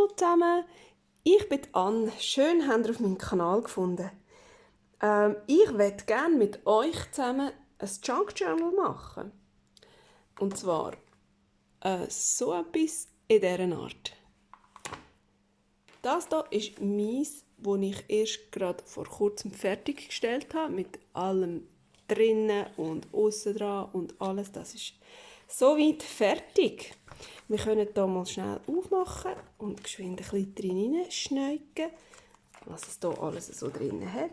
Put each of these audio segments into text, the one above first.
Hallo zusammen, ich bin Anne. Schön, habt ihr auf meinen Kanal gefunden. Ich möchte gerne mit euch zusammen ein Junk Journal machen. Und zwar so etwas in dieser Art. Das hier ist meins, das ich erst gerade vor kurzem fertiggestellt habe, mit allem drinnen und aussen dran und alles. Das ist soweit fertig. Wir können hier mal schnell aufmachen und geschwind ein bisschen drin hineinschneiden, was es hier alles so drin hat.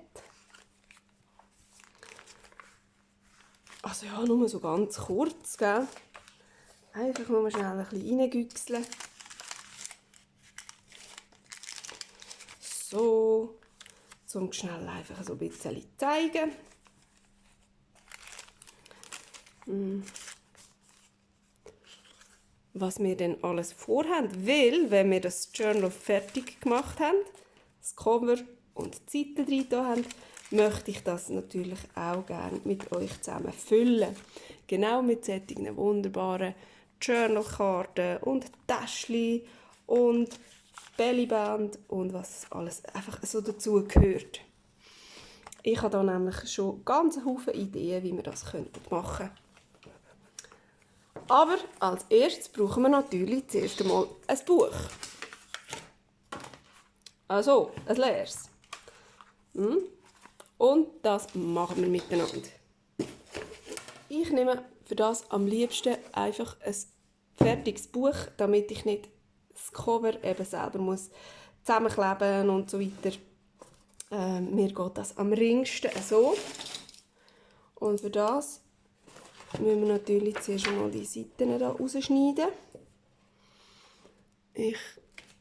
Also ja, nur so ganz kurz, gell? Einfach nur schnell ein bisschen reingüchseln. So, um schnell einfach so ein bisschen zeigen. Was wir denn alles vorhaben, weil, wenn wir das Journal fertig gemacht haben, das Cover und die Seiten drin haben, möchte ich das natürlich auch gerne mit euch zusammen füllen. Genau mit solchen wunderbaren Journalkarten und Täschchen und Bellyband und was alles einfach so dazu gehört. Ich habe da nämlich schon ganz viele Ideen, wie wir das machen könnten. Aber als erstes brauchen wir natürlich zuerst einmal ein Buch. Also, ein leeres. Und das machen wir miteinander. Ich nehme für das am liebsten einfach ein fertiges Buch, damit ich nicht das Cover eben selber muss zusammenkleben und so weiter. Mir geht das am ringsten so. Und für das müssen wir natürlich zuerst einmal die Seiten hier rausschneiden. Ich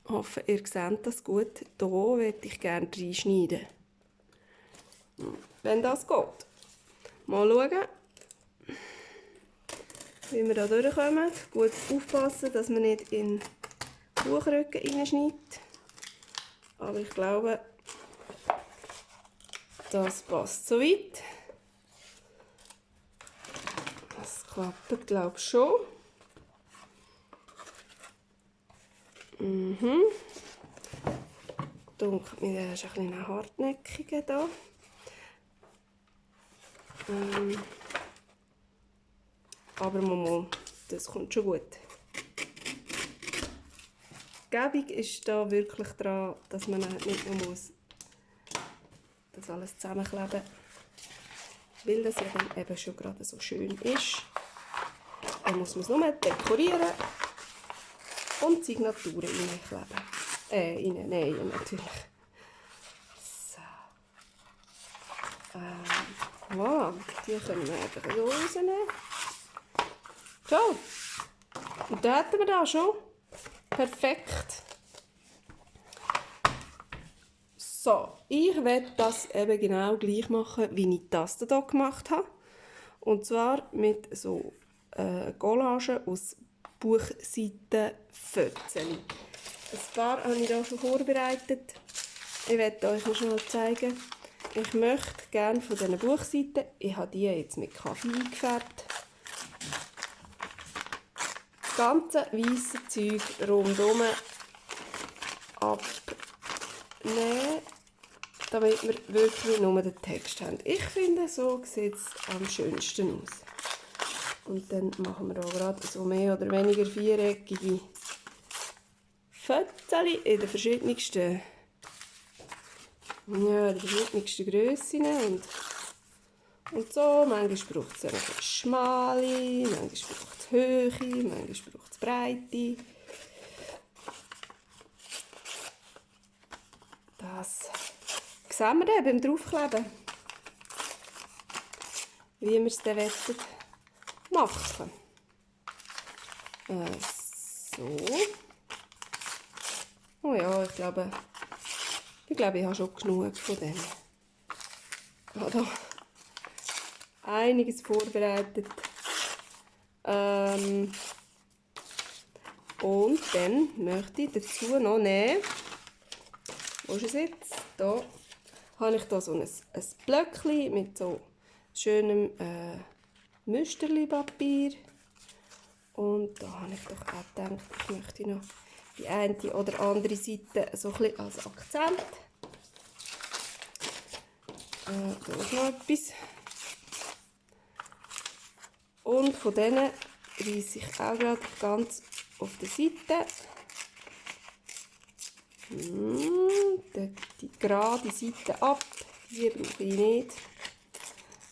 hoffe, ihr seht das gut. Hier möchte ich gerne reinschneiden. Wenn das geht. Mal schauen, wie wir da durchkommen. Gut aufpassen, dass man nicht in den Buchrücken reinschneidet. Aber ich glaube, das passt soweit. Das klappt, glaube ich, schon. Dunkelt mir, der ist ein bisschen hartnäckiger da. Aber mal, das kommt schon gut. Gäbig ist da wirklich dran, dass man nicht nur muss das alles zusammenkleben, weil das ja dann eben schon gerade so schön ist. Dann muss man es nur dekorieren und die Signaturen reinkleben. Reinnehmen natürlich. So. Voilà, die können wir einfach so rausnehmen. So. Und da hätten wir das schon. Perfekt. So, ich werde das eben genau gleich machen, wie ich das hier gemacht habe. Und zwar mit so Collagen aus Buchseitenfötzchen. Ein paar habe ich hier schon vorbereitet. Ich werde euch noch schnell zeigen. Ich möchte gerne von diesen Buchseiten, ich habe die jetzt mit Kaffee eingefärbt, das ganze weisse Zeug rundherum abnehmen, damit wir wirklich nur den Text haben. Ich finde, so sieht es am schönsten aus. Und dann machen wir hier gerade so mehr oder weniger viereckige Fötzchen in den verschiedensten, Grössen und so. Manchmal braucht es eine schmale, manchmal braucht es Höhe, manchmal braucht es Breite. Das sehen wir dann beim Draufkleben, wie wir es dann machen. So. Oh ja, ich glaube, ich habe schon genug von dem. Ich habe da einiges vorbereitet. Und dann möchte ich dazu noch nehmen, wo ist es jetzt? Da habe ich da so ein Blöckchen mit so schönem Müsterli-Papier. Und da habe ich doch auch gedacht, ich möchte noch die eine oder andere Seite so ein bisschen als Akzent. Da ist noch etwas. Und von denen reisse ich auch gerade ganz auf der Seite. Die gerade Seite ab, die brauche ich nicht.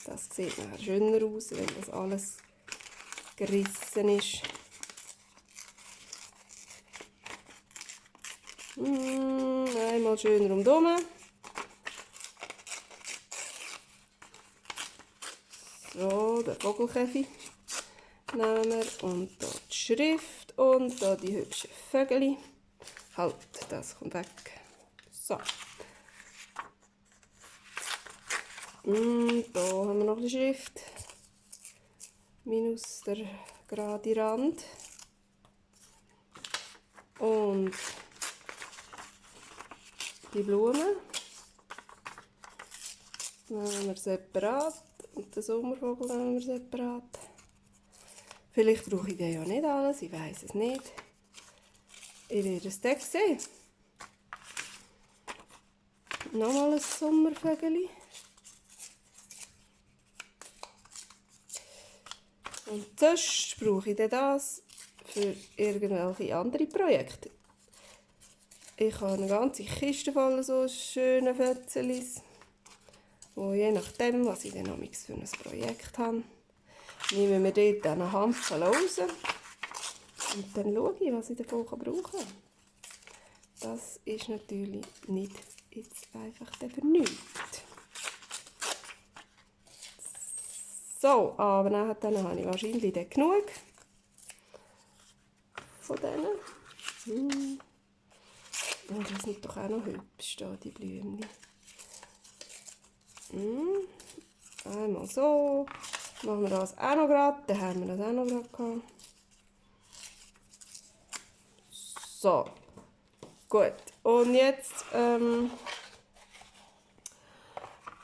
Das sieht nachher schöner aus, wenn das alles gerissen ist. Einmal schön rundherum. So, den Vogelkäfig nehmen wir und hier die Schrift und hier die hübschen Vögel. Halt, das kommt weg. So. Und hier haben wir noch die Schrift. Minus der gerade Rand. Und die Blumen nehmen wir separat. Und den Sommervogel nehmen wir separat. Vielleicht brauche ich den ja nicht alles, ich weiß es nicht. Ich werde es dann sehen. Nochmal ein Sommervögel. Und sonst brauche ich dann das für irgendwelche andere Projekte. Ich habe eine ganze Kiste voll so schöne Fötzelis, wo je nachdem, was ich dann für ein Projekt habe, nehmen wir dort eine Handvoll raus und dann schaue ich, was ich davon brauchen kann. Das ist natürlich nicht jetzt einfach für nichts. So, aber dann habe ich wahrscheinlich dann genug von denen. Oh, das sind doch auch noch hübsch, da, die Blümchen. Einmal so. Machen wir das auch noch gerade. Dann haben wir das auch noch gerade gehabt. So. Gut. Und jetzt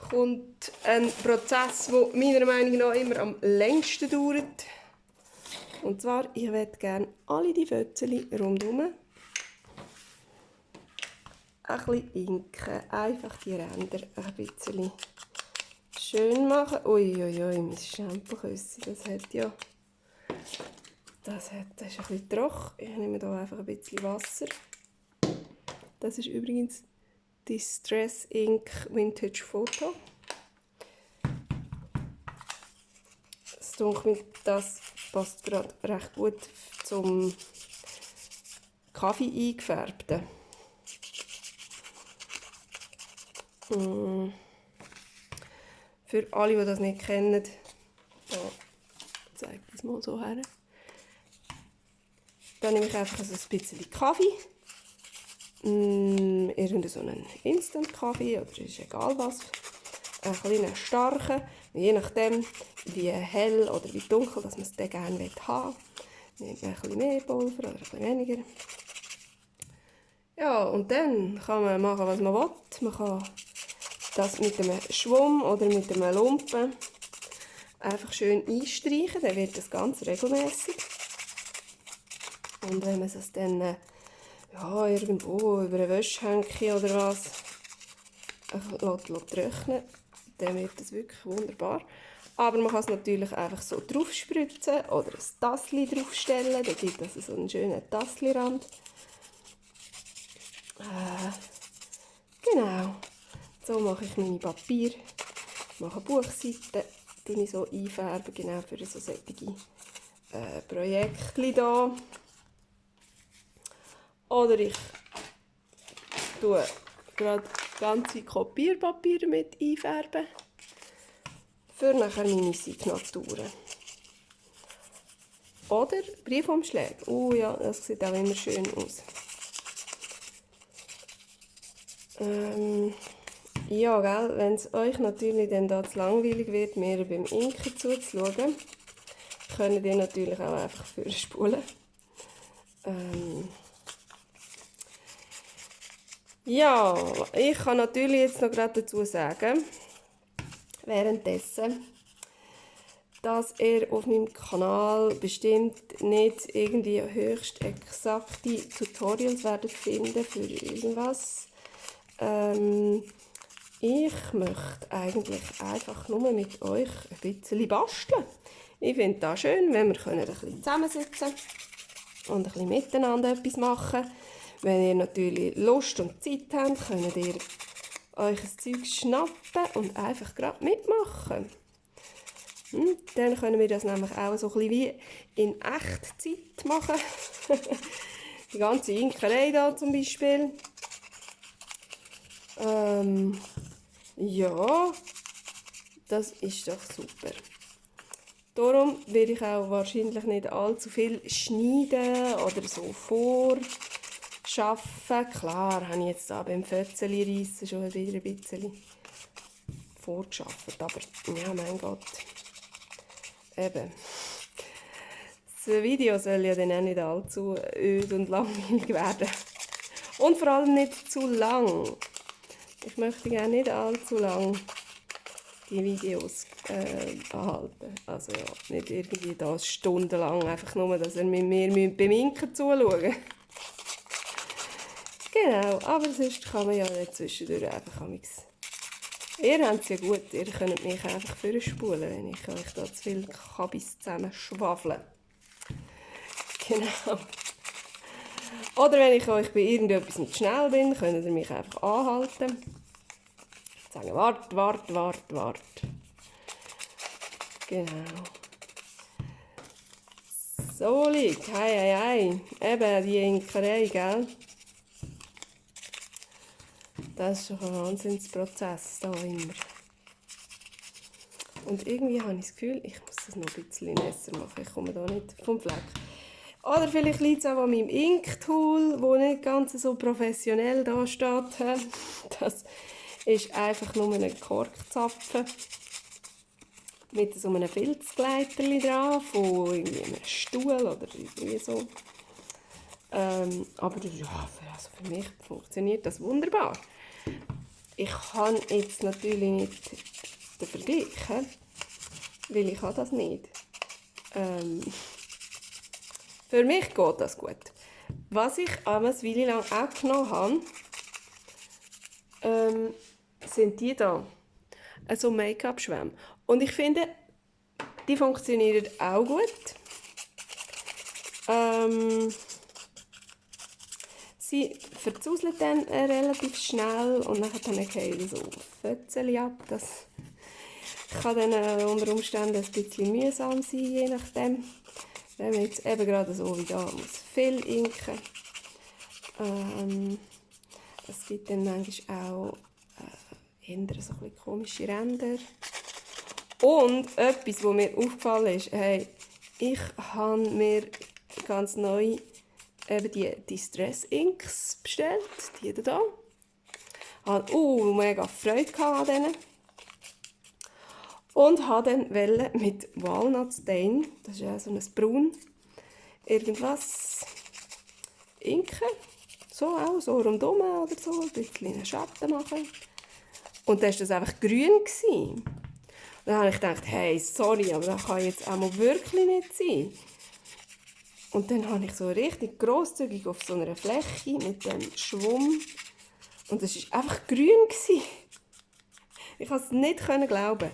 kommt ein Prozess, der meiner Meinung nach immer am längsten dauert. Und zwar, ich möchte gerne alle die Fötzchen rundherum ein bisschen inken. Einfach die Ränder ein bisschen schön machen. Uiuiui, mein Stempelküsse, das ist ein bisschen trocken. Ich nehme hier einfach ein bisschen Wasser. Das ist übrigens Distress Ink Vintage Photo. Das passt gerade recht gut zum Kaffee eingefärbten. Für alle, die das nicht kennen, da zeige ich das mal so her. Dann nehme ich einfach ein bisschen Kaffee. Irgendeinen so einen Instant-Kaffee oder ist egal was. Einen kleinen starken, je nachdem wie hell oder wie dunkel dass man es gerne haben will. Nehmt man ein bisschen mehr Pulver oder ein bisschen weniger. Ja, und dann kann man machen, was man will. Man kann das mit einem Schwamm oder mit einem Lumpen einfach schön einstreichen, dann wird das ganz regelmäßig. Und wenn man es dann ja, irgendwo über eine Wäschhänke oder was trocknen, dann wird das wirklich wunderbar. Aber man kann es natürlich einfach so drauf spritzen oder ein Tassli draufstellen, dann gibt es so einen schönen Tassli-Rand. Genau. So mache ich meine Papier, mache Buchseiten, die ich so einfärben, genau für so solche Projekte hier. Oder ich tue gerade ganze Kopierpapiere mit einfärben, für nachher meine Signaturen. Oder Briefumschläge. Ja, das sieht auch immer schön aus. Ja, gell, wenn es euch natürlich dann da zu langweilig wird, mir beim Inken zuzuschauen, könnt ihr natürlich auch einfach vorspulen. Ja, ich kann natürlich jetzt noch gerade dazu sagen, währenddessen, dass ihr auf meinem Kanal bestimmt nicht irgendwie höchst exakte Tutorials werdet finden für irgendwas. Ich möchte eigentlich einfach nur mit euch ein bisschen basteln. Ich finde das schön, wenn wir ein bisschen zusammensitzen und ein bisschen miteinander etwas machen. Wenn ihr natürlich Lust und Zeit habt, könnt ihr euch ein Zeug schnappen und einfach gerade mitmachen. Dann können wir das nämlich auch so ein bisschen wie in Echtzeit machen. Die ganze Imkerei hier zum Beispiel. Ja, das ist doch super. Darum werde ich auch wahrscheinlich nicht allzu viel schneiden oder so vorschaffen. Klar, habe ich jetzt da beim Fötzeli-Reissen schon wieder ein bisschen vorgeschafft, aber ja, mein Gott. Eben. Das Video soll ja dann auch nicht allzu öd und langweilig werden. Und vor allem nicht zu lang. Ich möchte gerne nicht allzu lang die Videos behalten. Also ja, nicht irgendwie da stundenlang, einfach nur, dass ihr mit mir beim Imken zuschauen. Genau, aber sonst kann man ja nicht zwischendurch einfach amigs. Ihr habt es ja gut, ihr könnt mich einfach vorspulen, wenn ich euch da zu viel Kabis zusammen schwafle. Genau. Oder wenn ich euch bei irgendetwas nicht schnell bin, könnt ihr mich einfach anhalten. Sagen, wart. Genau. So liegt, hei. Eben, die Imkerei, gell? Das ist doch ein Wahnsinnsprozess da immer. Und irgendwie habe ich das Gefühl, ich muss das noch ein bisschen besser machen. Ich komme da nicht vom Fleck. Oder vielleicht liegt es auch an meinem Ink-Tool, das nicht ganz so professionell da steht. Das ist einfach nur ein Korkzapfen mit so einem Filzgleiterli dran, von irgendwie einem Stuhl oder irgendwie so. Aber ja, also für mich funktioniert das wunderbar. Ich kann jetzt natürlich nicht den Vergleich, weil ich habe das nicht. Für mich geht das gut. Was ich eine Weile lang auch genommen habe, sind die hier. Also Make-up-Schwämme. Und ich finde, die funktionieren auch gut. Sie verzuseln dann relativ schnell und dann fallen die so Fötzchen ab. Das kann dann unter Umständen ein bisschen mühsam sein, je nachdem. Wenn man jetzt eben gerade so wie da muss viel inken. Es gibt dann manchmal auch eher so ein bisschen komische Ränder. Und etwas, was mir aufgefallen ist, hey, ich habe mir ganz neu eben die Distress Inks bestellt, die hier. Ich hatte mega Freude an denen. Und habe dann mit Walnut Stain, das ist ja so ein Braun, irgendwas inken. So auch, so rundherum oder so, ein bisschen einen Schatten machen. Und dann war das einfach grün. Dann habe ich gedacht, hey, sorry, aber das kann jetzt auch mal wirklich nicht sein. Und dann habe ich so richtig grosszügig auf so einer Fläche mit dem Schwamm. Und das war einfach grün. Ich konnte es nicht glauben.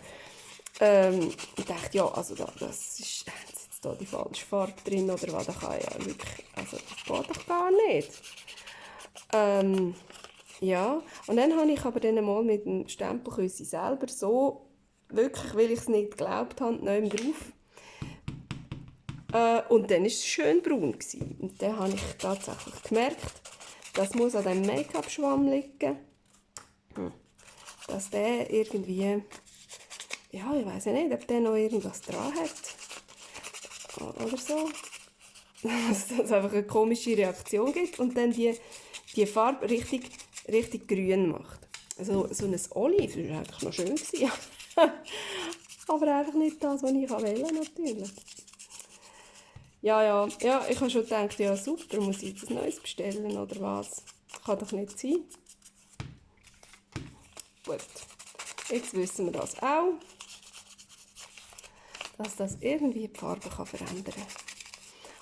Ich dachte, ja, also das ist jetzt da die falsche Farbe drin oder was, das kann ja wirklich, also das geht doch gar nicht. Ja, und dann habe ich aber dann mal mit dem Stempelküssi selber so, wirklich, weil ich es nicht geglaubt habe, neu drauf. Und dann war es schön braun. Und dann habe ich tatsächlich gemerkt, das muss an diesem Make-up-Schwamm liegen, dass der irgendwie, ja, ich weiss ja nicht, ob der noch irgendwas dran hat oder so. Dass es einfach eine komische Reaktion gibt und dann die Farbe richtig grün macht. Also so ein Olive war eigentlich noch schön. Aber einfach nicht das, was ich wollte, natürlich. Ja, ich habe schon gedacht, ja super, muss ich jetzt ein neues bestellen oder was? Kann doch nicht sein. Gut, jetzt wissen wir das auch. dass das irgendwie die Farbe verändern kann.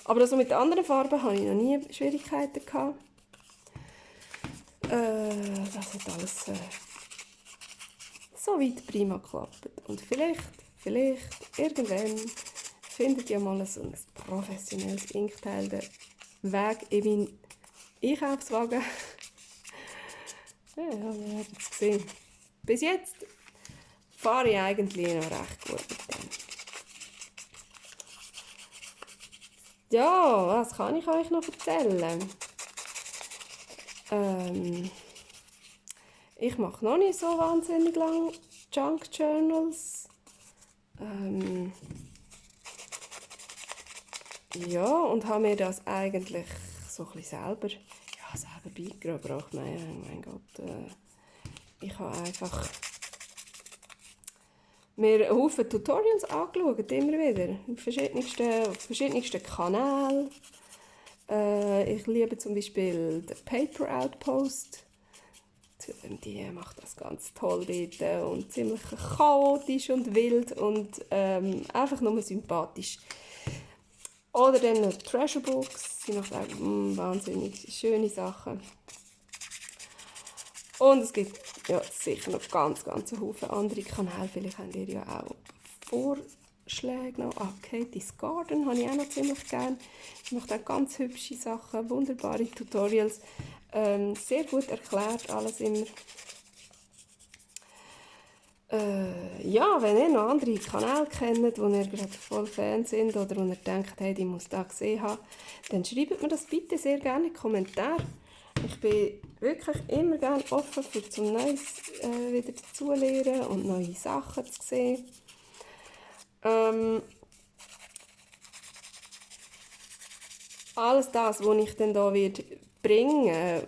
Aber also mit anderen Farben hatte ich noch nie Schwierigkeiten gehabt. Das hat alles so weit prima geklappt. Und vielleicht, irgendwann findet ja mal so ein professionelles Inkteil den Weg in meinen Einkaufswagen. Ja, wir werden es sehen. Bis jetzt fahre ich eigentlich noch recht gut mit dem. Ja, was kann ich euch noch erzählen? Ich mache noch nicht so wahnsinnig lange Junk Journals. Ja, und habe mir das eigentlich so ein bisschen selber beigebracht. Mein Gott, ich habe einfach mir einen Haufen Tutorials angeschaut, immer wieder, auf verschiedensten Kanälen. Ich liebe zum Beispiel den Paper Outpost. Die macht das ganz toll dort und ziemlich chaotisch und wild und einfach nur sympathisch. Oder dann Treasure Books, sie macht auch wahnsinnig schöne Sachen. Und es gibt ja sicher noch ganz Haufen andere Kanäle. Vielleicht habt ihr ja auch Vorschläge noch. Katie's Garden habe ich auch noch ziemlich gerne. Sie macht auch ganz hübsche Sachen, wunderbare Tutorials. Sehr gut erklärt, alles immer. Ja, wenn ihr noch andere Kanäle kennt, wo ihr gerade voll Fan sind oder wo ihr denkt, hey, die muss da gesehen haben, dann schreibt mir das bitte sehr gerne in die Kommentare. Ich bin wirklich immer gerne offen für zum Neues wieder zu lernen und neue Sachen zu sehen. Alles das, was ich dann da bringen,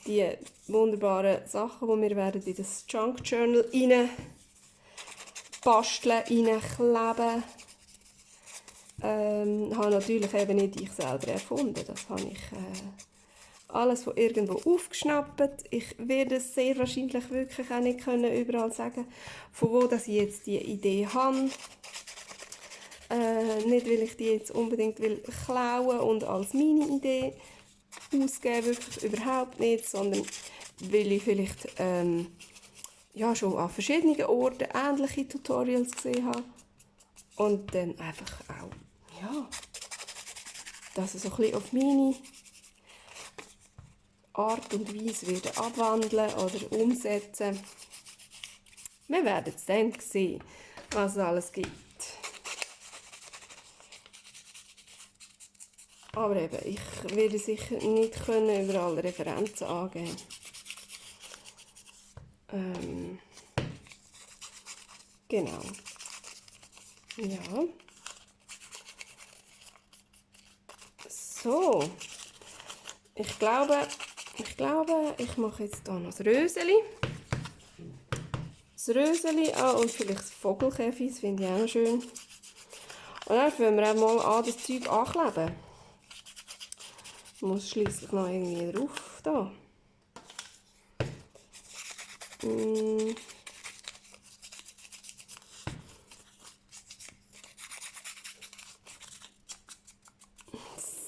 die wunderbaren Sachen, die wir werden in das Junk Journal rein basteln, reinkleben, habe natürlich eben nicht ich selber erfunden. Das habe ich alles von irgendwo aufgeschnappt. Ich werde es sehr wahrscheinlich wirklich auch nicht überall sagen, von wo dass ich jetzt die Idee habe. Nicht, weil ich die jetzt unbedingt klauen und als meine Idee ausgeben, wirklich überhaupt nicht, sondern weil ich vielleicht ja, schon an verschiedenen Orten ähnliche Tutorials gesehen habe und dann einfach auch, ja, das so ein bisschen auf meine Art und Weise wieder abwandeln oder umsetzen. Wir werden es dann sehen, was es alles gibt. Aber eben, ich werde sicher nicht überall Referenzen angeben. Genau. Ja. So. Ich glaube, ich mache jetzt hier noch das Röseli. Das Röseli und vielleicht das Vogelkäfig, das finde ich auch noch schön. Und dann fangen wir auch mal an, das Zeug ankleben. Muss schliesslich noch irgendwie drauf da.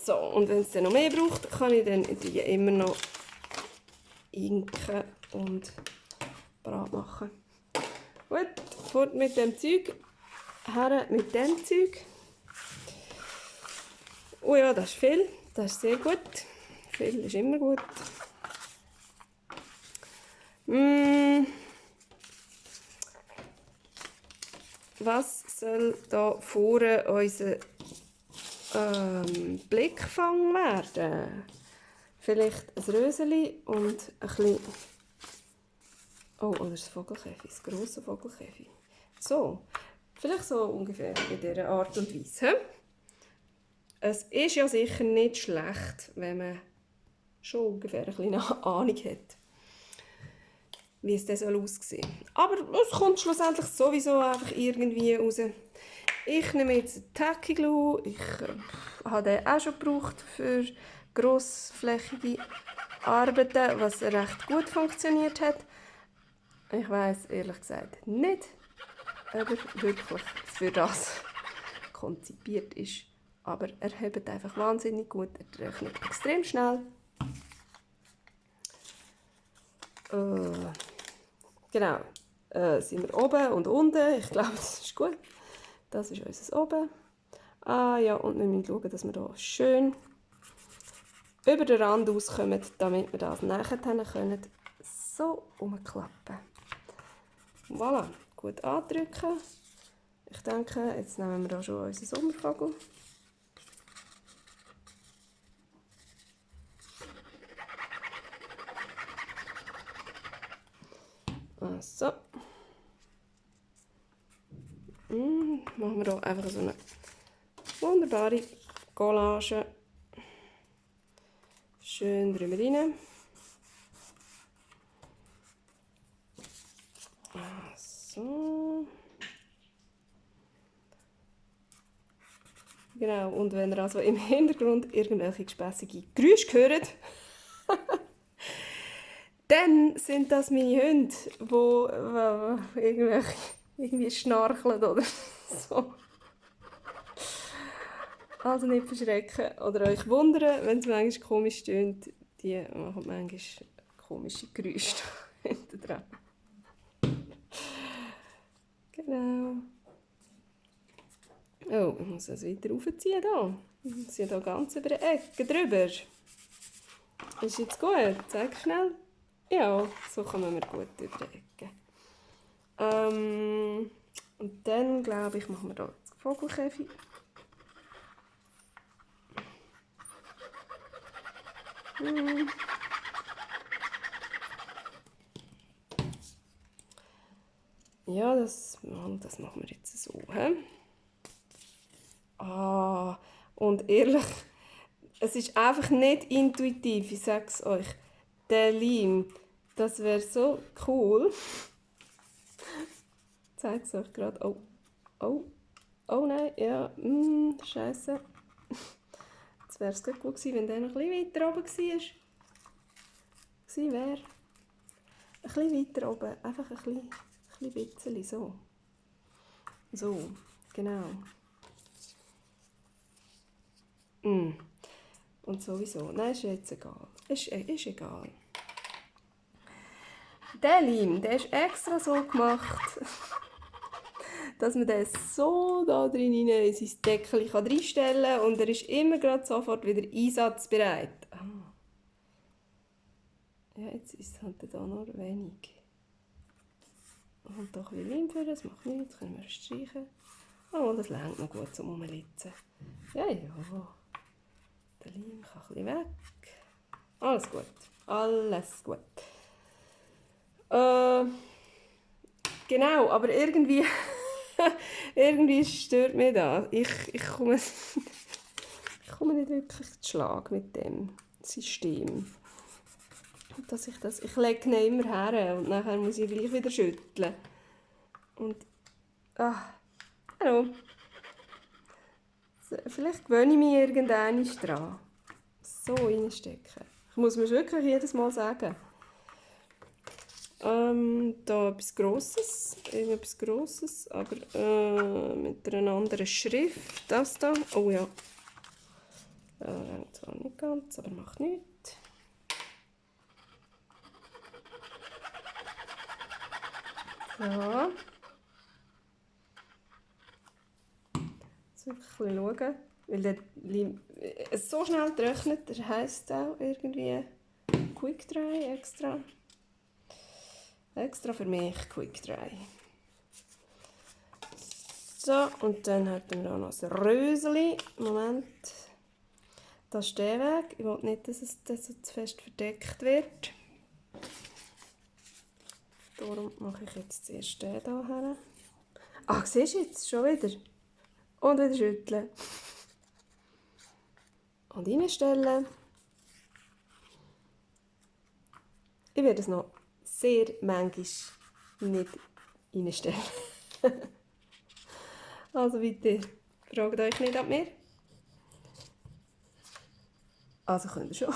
So, und wenn es dann noch mehr braucht, kann ich dann die immer noch inken und bereit machen. Gut, fort mit dem Zeug, her mit dem Zeug. Oh ja, das ist viel, das ist sehr gut. Viel ist immer gut. Was soll da vorne unser Blickfang werden? Vielleicht ein Röseli und ein bisschen... Oh, oder das Vogelkäfig, das grosse Vogelkäfig. So, vielleicht so ungefähr in dieser Art und Weise. Es ist ja sicher nicht schlecht, wenn man schon ungefähr eine kleine Ahnung hat, wie es dann aussehen soll. Aber es kommt schlussendlich sowieso einfach irgendwie raus. Ich nehme jetzt einen Tacky Glue. Ich habe den auch schon gebraucht für grossflächige Arbeiten, was recht gut funktioniert hat. Ich weiss ehrlich gesagt nicht, ob er wirklich für das konzipiert ist. Aber er hebt einfach wahnsinnig gut, er trocknet extrem schnell. Genau, sind wir oben und unten. Ich glaube, das ist gut. Das ist unser Oben. Ah ja, und wir müssen schauen, dass wir hier schön über den Rand auskommen, damit wir das nachher können so umklappen. Voilà, gut andrücken. Ich denke, jetzt nehmen wir da schon unseren Sommervogel. So. Machen wir hier einfach so eine wunderbare Collage. Schön drüber rein. So. Genau, und wenn ihr also im Hintergrund irgendwelche gespässige Geräusche hört, dann sind das meine Hunde, die irgendwie schnarcheln oder so. Also nicht verschrecken oder euch wundern, wenn es manchmal komisch tönt. Die machen manchmal komische Geräusche hinten dran. Genau. Oh, ich muss das weiter aufziehen hier. Wir sind hier ganz über die Ecke drüber. Ist jetzt gut? Zeig schnell. Ja, so kommen wir gut über die Ecke. Und dann, glaube ich, machen wir hier das Vogelkäfig. Ja, das machen wir jetzt so. Ah, und ehrlich, es ist einfach nicht intuitiv, ich sage es euch. Der Leim, das wäre so cool. Ich zeige es euch gerade. Oh nein, ja, scheiße. Jetzt wäre es gut gewesen, wenn der noch ein bisschen weiter oben wäre. Ein bisschen weiter oben, einfach ein bisschen, so. So, genau. Und sowieso, nein, ist jetzt egal. Ist egal. Der Leim, der ist extra so gemacht, dass man den so da drin in sein Deckel reinstellen kann und er ist immer gerade sofort wieder einsatzbereit. Ja, jetzt ist es halt da noch wenig. Und doch ein bisschen Leim für, das macht nichts, können wir streichen. Oh, das längt noch gut zum Umlitzen. Ja. Der Leim kann ein bisschen weg. Alles gut. Alles gut. Genau, aber irgendwie stört mich das. Ich komme nicht wirklich zu Schlag mit dem System. Ich lege ihn immer her und nachher muss ich gleich wieder schütteln. Und, hallo. Vielleicht gewöhne ich mich irgendwann dran. So reinstecken. Ich muss mir wirklich jedes Mal sagen. Da etwas Grosses, aber mit einer anderen Schrift. Das da. Oh ja. Zwar nicht ganz, aber macht nichts. So. Jetzt wirklich ein bisschen schauen, weil der Leim so schnell trocknet, das heisst auch irgendwie Quick Dry extra. Extra für mich Quick Dry. So, und dann hätten wir auch noch ein Röseli. Moment. Das ist der Weg. Ich will nicht, dass es so zu fest verdeckt wird. Darum mache ich jetzt zuerst den hier her. Ach, siehst du jetzt? Schon wieder. Und wieder schütteln. Und reinstellen. Ich werde es noch sehr manchmal nicht reinstellen. Also bitte, fragt euch nicht ab mir. Also könnt ihr schon.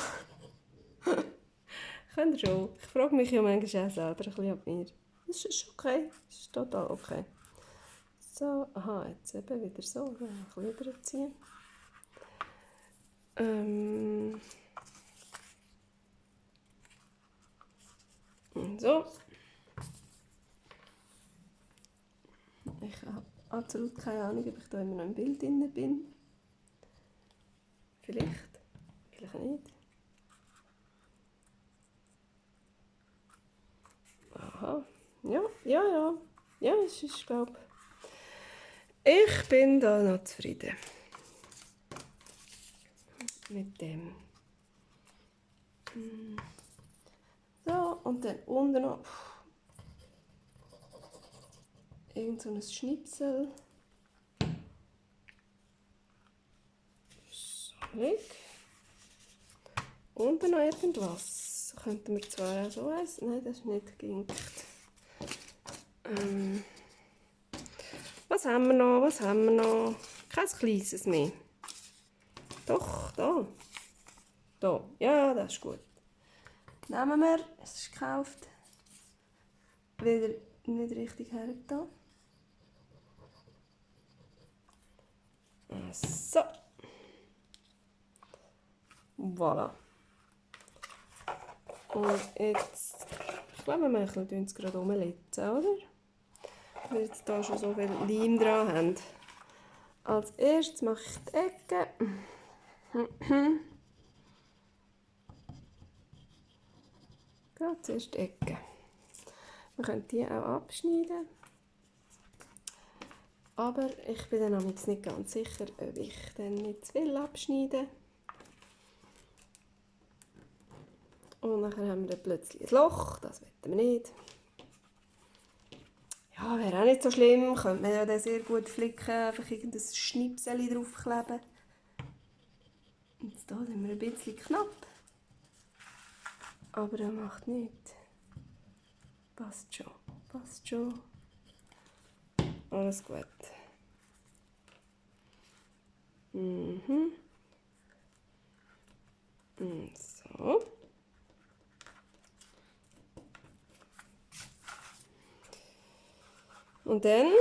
Könnt ihr schon. Ich frage mich ja manchmal auch selber ein bisschen ab mir. Das ist okay. Das ist total okay. So, aha, jetzt eben wieder so, ein bisschen überziehen. So. Ich habe absolut keine Ahnung, ob ich da immer noch im Bild drin bin. Vielleicht, vielleicht nicht. Aha, ja, es ist, glaube ich bin da noch zufrieden mit dem. So, und dann unten noch irgend so ein Schnipsel. So, unten noch irgendwas. Könnten wir zwar auch so eins. Nein, das ist nicht geginkt. Was haben wir noch? Was haben wir noch? Kein kleines mehr. Doch, da. Da. Ja, das ist gut. Nehmen wir. Es ist gekauft. Wieder nicht richtig hergetan. So. Voilà. Und jetzt, ich glaube, wir machen es gerade umletzen, oder? Weil wir jetzt hier schon so viel Leim dran haben. Als erstes mache ich die Ecke. Gerade zuerst die Ecke. Wir können die auch abschneiden. Aber ich bin dann nicht ganz sicher, ob ich dann nicht zu viel abschneide. Und dann haben wir dann plötzlich ein Loch, das wollen wir nicht. Ja, wäre auch nicht so schlimm, könnte man ja dann sehr gut flicken, einfach irgendein Schnipsel draufkleben. Und jetzt hier sind wir ein bisschen knapp. Aber das macht nichts. Passt schon, passt schon. Alles gut. So. Und dann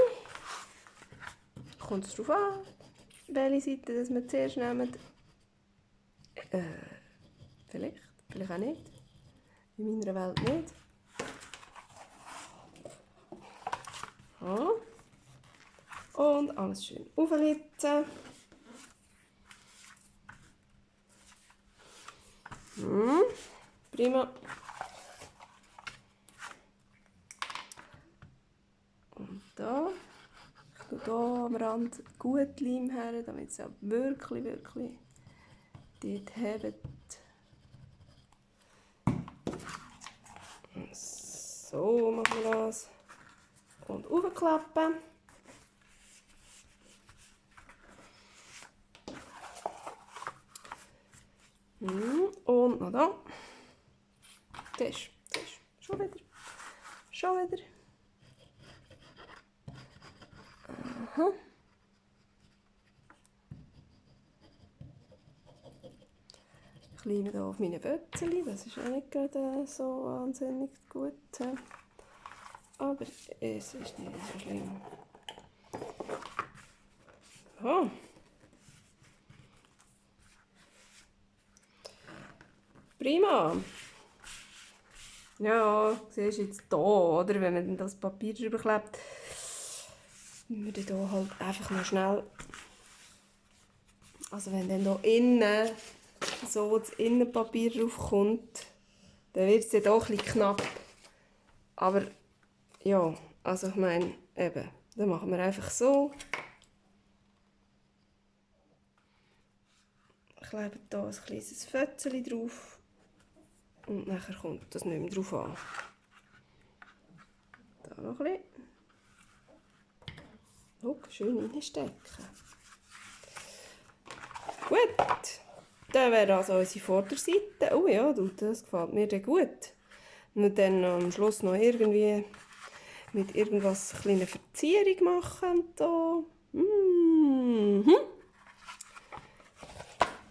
kommt es darauf an, welche Seite dass wir zuerst nehmen. Vielleicht auch nicht. In meiner Welt nicht. So. Und alles schön auflitzen. Prima. Und da. Ich tue hier am Rand gut Leim her, damit es auch wirklich dort hebt. So machen wir das. Und aufklappen. Und noch da. Das ist schon wieder. Aha. Ich leime hier auf meine Bötzeli, das ist auch nicht gerade so wahnsinnig gut. Aber es ist nicht so schlimm. So. Prima. Ja, siehst du jetzt hier, oder? Wenn man das Papier drüber klebt, müssen wir hier halt einfach noch schnell. Also wenn dann hier innen so das Innenpapier drauf kommt, dann wird es ja doch ein bisschen knapp. Aber ja, also ich meine, eben, dann machen wir einfach so. Ich klebe hier ein kleines Fötzchen drauf. Und nachher kommt das nicht mehr drauf an. Da noch ein bisschen. Guck, schön reinstecken. Gut. Dann wäre also unsere Vorderseite. Oh ja, das gefällt mir dann gut. Und dann am Schluss noch irgendwie mit irgendwas eine kleine Verzierung machen. Da.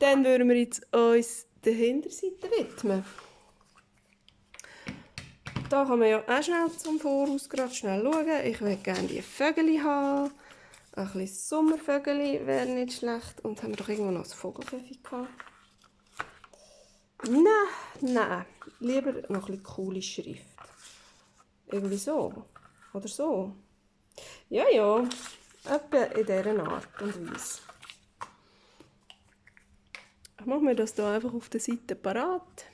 Dann würden wir jetzt uns der Hinterseite widmen. Da kann man ja auch schnell zum Voraus gerade schnell schauen. Ich will gerne die Vögel haben. Ein bisschen Sommervögel wäre nicht schlecht. Und haben wir doch irgendwo noch ein Vogelkäfig gehabt? Nein. Lieber noch ein bisschen coole Schrift. Irgendwie so. Oder so. Ja. Etwa in dieser Art und Weise. Ich mache mir das hier einfach auf der Seite parat.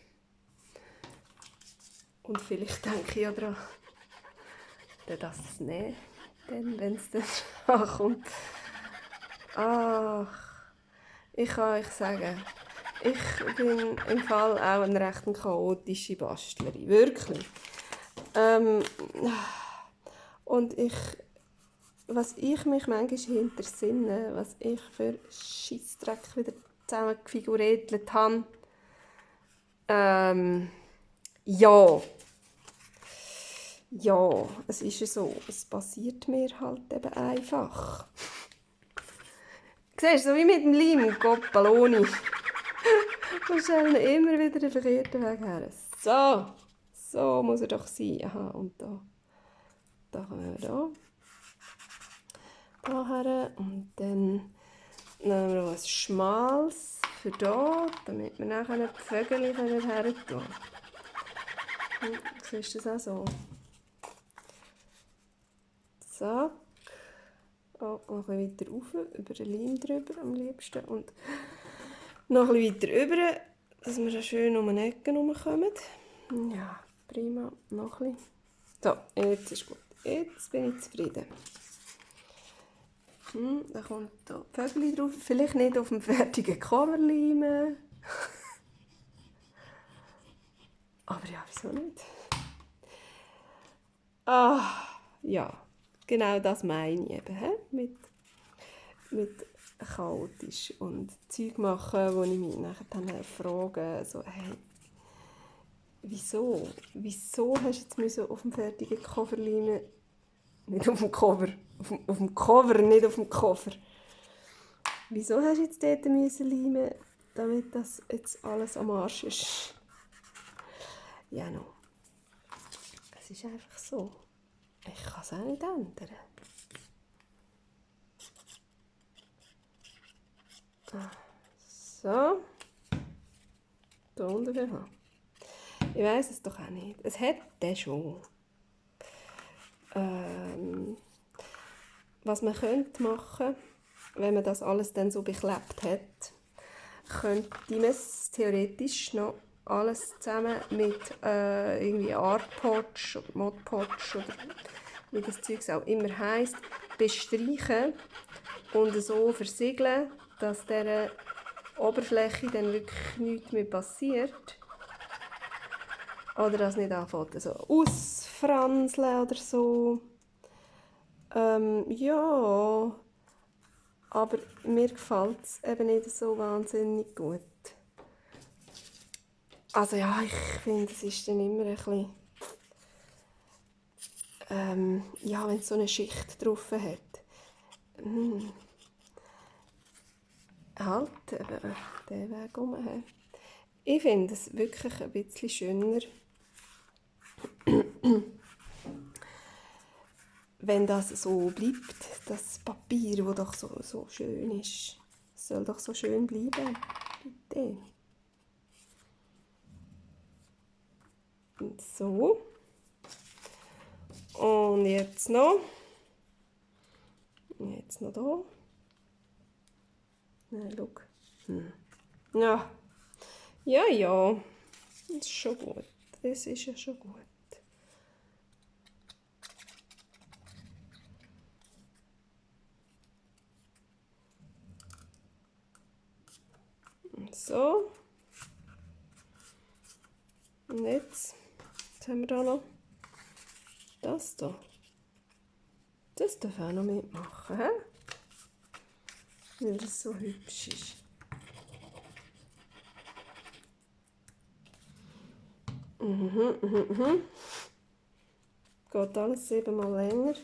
Und vielleicht denke ich ja daran, das zu nehmen, wenn es dann ankommt. Ach, ich kann euch sagen, ich bin im Fall auch eine recht chaotische Bastlerin. Wirklich. Und was ich mich manchmal hintersinne, was ich für Scheissdreck wieder zusammengefiguretelt habe. Ja, es ist ja so, es passiert mir halt eben einfach. Siehst du, so wie mit dem Leim und Coppaloni. Wir stellen immer wieder den verkehrten Weg her. So muss er doch sein. Aha, und da kommen wir da her. Und dann nehmen wir noch ein schmales für da, damit wir nachher die Vögel her tun. Siehst du das auch so? Zack. Oh, noch ein bisschen weiter rauf, über den Leim drüber am liebsten. Und noch ein bisschen weiter rüber, dass wir dann schön um die Ecken herumkommen. Ja, prima. Noch ein bisschen. So, jetzt ist gut. Jetzt bin ich zufrieden. Da kommt da Vögel drauf. Vielleicht nicht auf dem fertigen Cover leimen. Aber ja, wieso nicht? Ja. Genau das meine ich eben, mit chaotisch und Zeug machen, wo ich mich nachher dann frage, so, hey, wieso hast du jetzt auf dem fertigen Cover leimen? Nicht auf dem Cover, auf dem Cover, nicht auf dem Cover. Wieso hast du jetzt dort leimen, damit das jetzt alles am Arsch ist? Ja, no. Es ist einfach so. Ich kann es auch nicht ändern. So. Da unten wir. Ich weiss es doch auch nicht. Es hat den schon. Was man könnte machen, wenn man das alles dann so beklebt hat, könnte man es theoretisch noch alles zusammen mit irgendwie Artpotsch oder Modpotsch oder wie das Zeug auch immer heisst, bestreichen und so versiegeln, dass dieser Oberfläche dann wirklich nichts mehr passiert. Oder dass nicht anfängt also ausfranseln oder so. Ja, aber mir gefällt es eben nicht so wahnsinnig gut. Also ja, ich finde, es ist dann immer ein bisschen, ja, wenn es so eine Schicht drauf hat. Halt eben den Weg herum. Ich finde es wirklich ein bisschen schöner, wenn das so bleibt, das Papier, das doch so schön ist. Es soll doch so schön bleiben. Bitte. Und so. Und jetzt noch da. Nein, schau. Ja. Das ist schon gut. Das ist ja schon gut. So. Und jetzt haben wir da noch das hier. Das darf auch noch mitmachen, he? Weil das so hübsch ist. Geht alles 7-mal länger.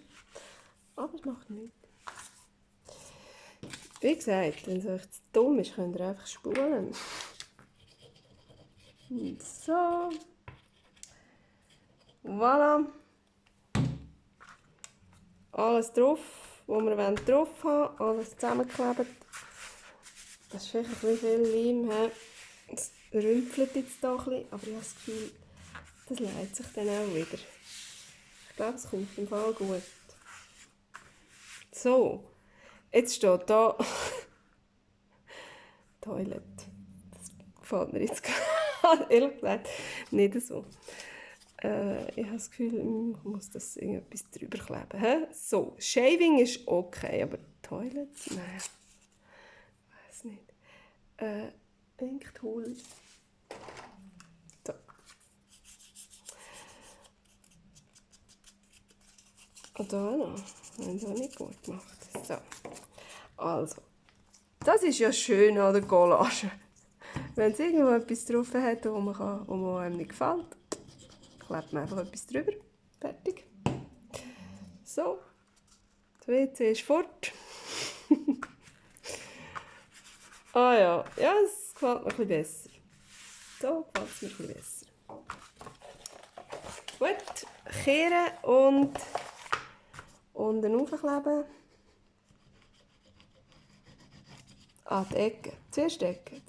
Aber es macht nichts. Wie gesagt, wenn es euch zu dumm ist, könnt ihr einfach spulen. Und so. Voilà. Alles drauf. wo wir drauf haben wollen, alles zusammengeklebt. Das ist vielleicht ein bisschen viel Leim. Es rümpelt jetzt hier ein bisschen, aber ich habe das Gefühl, das leitet sich dann auch wieder. Ich glaube, es kommt im Fall gut. So, jetzt steht da Toilette. Das gefällt mir jetzt gerade, ehrlich gesagt, nicht so. Ich habe das Gefühl, ich muss das irgendetwas drüber kleben. He? So, Shaving ist okay, aber Toilette? Nein. Ich weiß nicht. Inktool. So. Und da noch. Haben sie auch nicht gut gemacht. So. Also. Das ist ja schön an der Collage. Wenn es irgendwo etwas drauf hat, wo einem nicht gefällt, klebt man einfach etwas drüber. Fertig. So. Das WC ist fort. Ah ja, es gefällt mir ein bisschen besser. So gefällt es mir ein bisschen besser. Gut, kehren und unten aufkleben. Die Ecke. Zuerst die Ecke.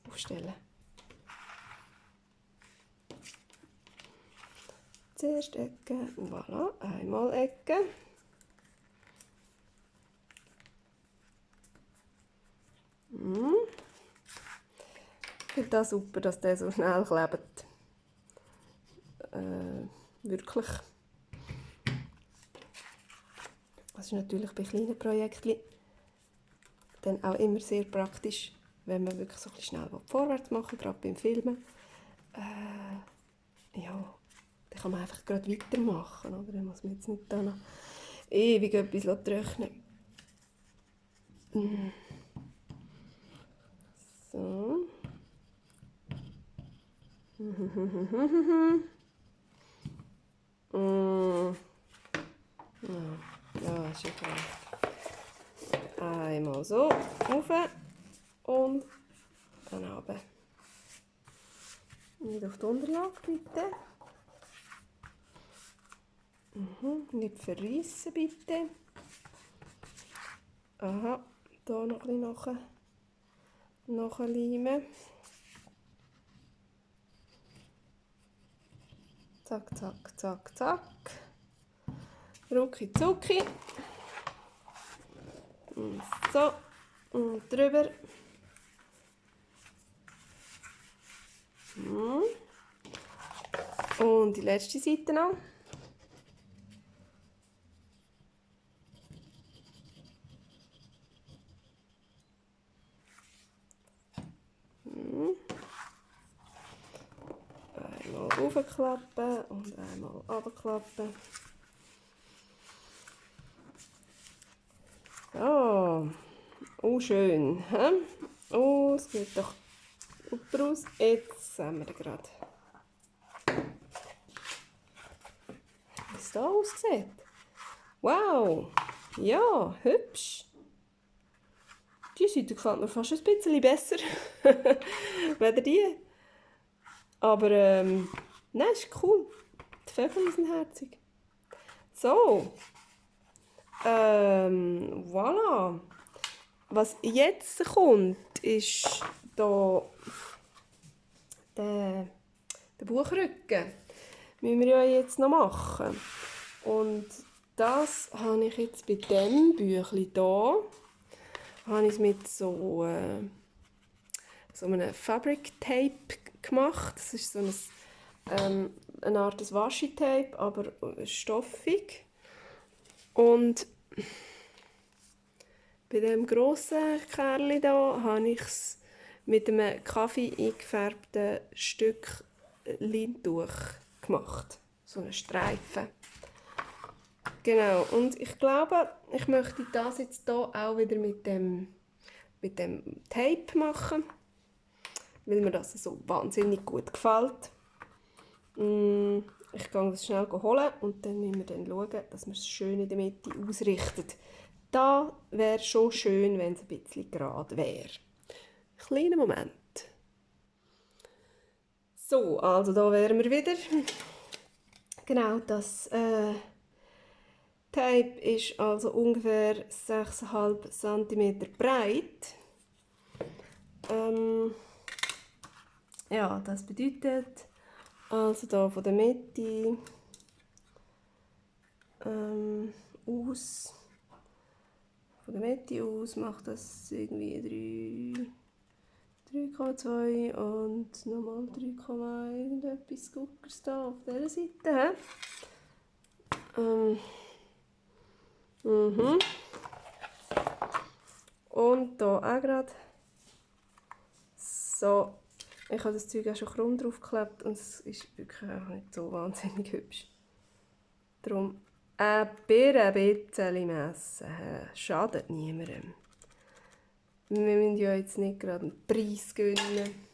Aufstellen. Zuerst Ecke. Voilà, einmal Ecke. Ich finde das super, dass der so schnell klebt. Wirklich. Das ist natürlich bei kleinen Projekten dann auch immer sehr praktisch, wenn man wirklich so ein bisschen schnell vorwärts machen will, gerade beim Filmen. Ja, dann kann man einfach gerade weitermachen, oder? Dann muss man jetzt nicht da noch ewig etwas trocknen. So. Ja, ist egal. Einmal so, rauf und dann runter. Nicht auf die Unterlage, bitte. Nicht verreissen, bitte. Aha, hier noch ein bisschen nachleimen. Zack, zack, zack, zack. Rucki zucki. Und so. Und drüber. Und die letzte Seite noch. Einmal aufklappen und einmal runterklappen. So. Oh, schön. He? Oh, es geht doch super aus. Jetzt sehen wir gerade, wie es hier aussieht. Wow. Ja, hübsch. Die Seite gefällt mir fast ein bisschen besser. Weder die. Aber, nein, ist cool. Die Vögel sind herzig. So. Voilà. Was jetzt kommt, ist da der Buchrücken. Müssen wir ja jetzt noch machen. Und das habe ich jetzt bei diesem Büchlein hier, habe ich es mit so einem Fabric Tape gemacht. Das ist so eine Art Washi-Tape, aber stoffig. Und bei diesem grossen Kerl hier habe ich es mit einem Kaffee eingefärbten Stück Leintuch gemacht. So einen Streifen. Genau, und ich glaube, ich möchte das jetzt hier auch wieder mit dem Tape machen, weil mir das so wahnsinnig gut gefällt. Ich gehe das schnell holen und dann müssen wir dann schauen, dass wir es schön in der Mitte ausrichten. Da wäre schon schön, wenn es ein bisschen gerade wäre. Kleiner Moment. So, also da wären wir wieder. Genau, das Tape ist also ungefähr 6,5 cm breit. Ja, das bedeutet, also hier von der Mitte aus, macht das irgendwie 3,2 und nochmal 3, irgendetwas Guckers da auf dieser Seite. Und hier auch gerade so. Ich habe das Zeug auch schon krumm draufgeklebt und es ist wirklich auch nicht so wahnsinnig hübsch. Darum ein bisschen messen. Schadet niemandem. Wir müssen ja jetzt nicht gerade einen Preis gewinnen.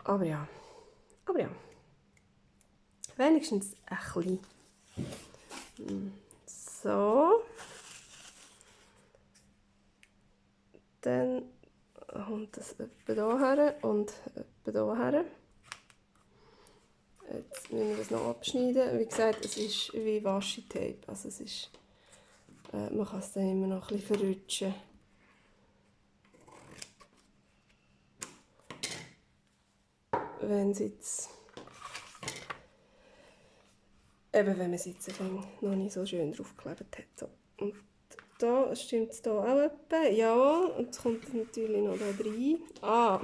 Aber ja. Wenigstens ein bisschen. So. Dann kommt das etwa hierher und etwa hierher. Jetzt müssen wir das noch abschneiden. Wie gesagt, es ist wie Washi-Tape. Also es ist, man kann es dann immer noch ein bisschen verrutschen. Wenn man es jetzt noch nicht so schön draufgeklebt hat. So. Und da stimmt es hier auch etwa. Ja, und es kommt natürlich noch da rein. Ah,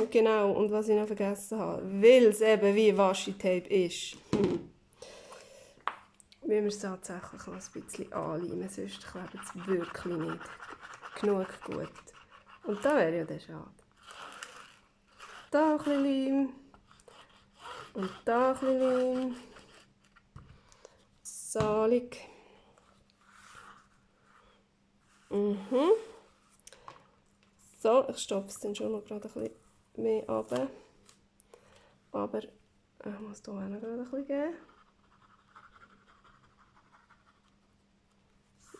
genau. Und was ich noch vergessen habe, weil es eben wie Washi-Tape ist, müssen wir es tatsächlich noch ein bisschen anleimen, sonst klebt es wirklich nicht genug gut. Und da wäre ja der schade. Da ein bisschen Leim. Und da ein bisschen Leim. Salig. So, ich stopfe es dann schon noch gerade ein bisschen mehr runter. Aber ich muss hier auch noch gerade ein bisschen geben.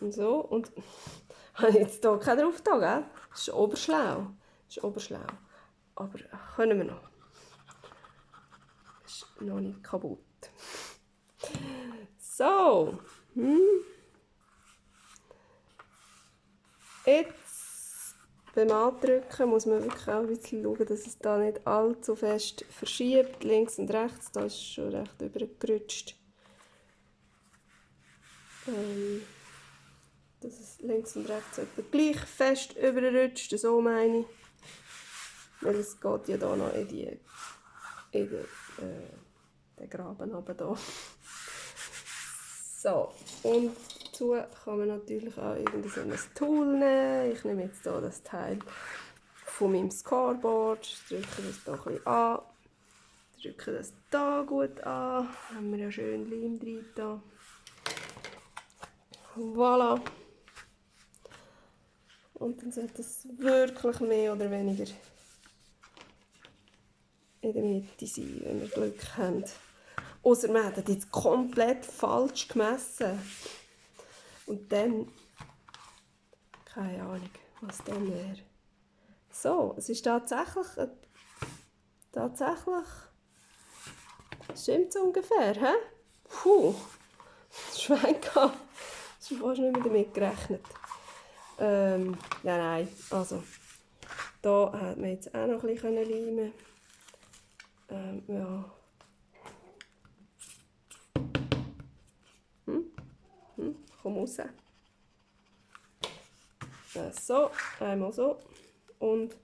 Und so. Und habe ich jetzt hier keinen drauf da, gell? Das ist oberschlau. Aber können wir noch. Ist noch nicht kaputt. So. Jetzt beim Andrücken muss man wirklich auch ein bisschen schauen, dass es da nicht allzu fest verschiebt. Links und rechts, da ist es schon recht übergerutscht. Dass es links und rechts etwa gleich fest überrutscht, so meine ich. Weil es geht ja da noch in den Graben runter da. So, und dazu kann man natürlich auch irgendein Tool nehmen. Ich nehme jetzt hier das Teil von meinem Scarboard, drücke das hier ein bisschen an, drücke das hier gut an, haben wir ja schön Leim drin da. Voilà. Und dann sollte es wirklich mehr oder weniger in der Mitte sein, wenn wir Glück haben. Ausser wir hätten jetzt komplett falsch gemessen. Und dann, keine Ahnung, was dann wäre. So, es ist tatsächlich stimmt es ungefähr, hä? Puh, Schwein gehabt. Das ist fast nicht mehr damit gerechnet. Ja, nein, also, da hätte man jetzt auch noch ein bisschen leimen können. Ja. Komm raus. So, einmal so und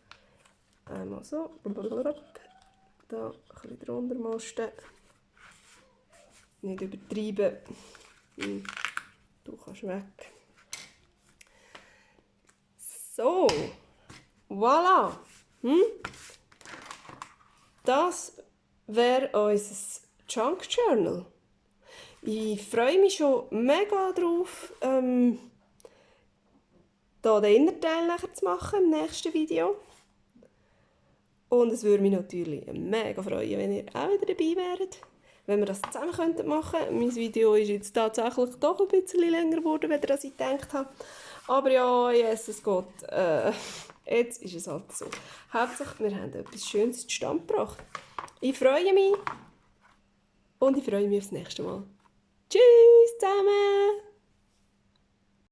einmal so. Da ein bisschen drunter mosten. Nicht übertreiben. Du kannst weg. So, voilà. Das wäre unser Junk Journal. Ich freue mich schon mega drauf, hier den Innerteil nachher zu machen im nächsten Video. Und es würde mich natürlich mega freuen, wenn ihr auch wieder dabei wäret, wenn wir das zusammen machen könnten. Mein Video ist jetzt tatsächlich doch ein bisschen länger geworden, als ich gedacht habe. Aber ja, Jesus Gott, jetzt ist es halt so. Hauptsache, wir haben etwas Schönes zustande gebracht. Ich freue mich. und ich freue mich aufs nächste Mal. Tschüss zusammen!